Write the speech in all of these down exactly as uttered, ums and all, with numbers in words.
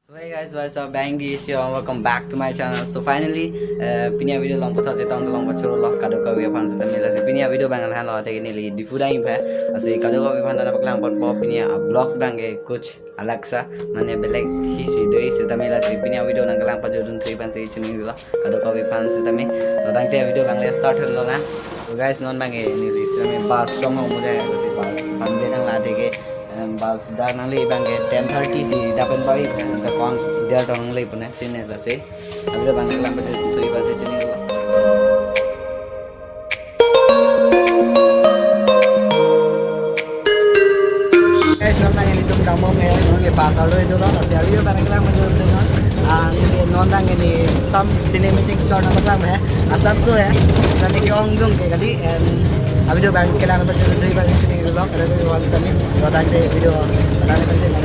So hey guys, what's up? Bang di si, welcome back to my channel. So finally, uh, pini a-video along puthot chetong along pachoro lo kadokave aphan sitame. Lasi pini a-video abang lahenlo, athe ke neli Diphu dang-ik phe. Lasi kadokave aphan nangpaklang ponpo pini a-vlogs abang ke kuch alag sa, mane belek hisi do-ik sitame. Lasi pini a-video nangkelang pajut dun thu-ik aphan si chiningri lo kadokave aphan sitame. To tangte a-video abang le start hon lonang. So guys, non abang ke neli sitame bus chonghong mode, lasi bus aphan le nang la, athe ke, em, bus dak nangle abang ke ten thirty si dak pen bai, ta kon dia tong nangle pune sine. Lasi a-video abang kelang pajut dun thu-ik aphan si chiningri lo. Guys, non abang ke nelitum Dangmong ke, non ke bus arlo itum lo, lasi a-video abang kelang pajut dun thu-ik non. Ah, neli non abang ke neli some cinematic shot nangpaklang he. Asap so he. Sani ke-ong dung ke kali, and a-video abang kelang pajut dun thu-ik aphan si chiningri lo, kadokave aphan sitame. To tangte video, tangte video.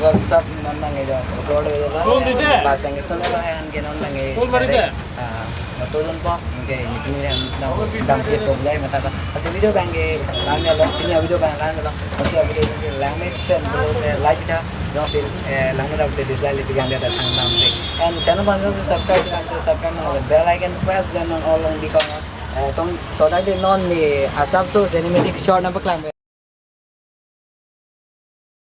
What's up, non bang ke jo. Upload ho jo. Kol dise? Pas bang ke sana lo hai han ke non bang ke. Kol marise? Ah, betul pon. Oke, ini kan dam dam ke problem mata. Asli video bang ke lang lo, ini video bang lang lo. Masih video ini lang me sen lo, like kita. Jongsi, eh, lang me dam ke dislike le biang dia datang dam ke. And channel bang jongsi subscribe kita, subscribe na bell icon press dan on all long di kong. Eh, tong todak di non ni asap so cinematic short na paklang.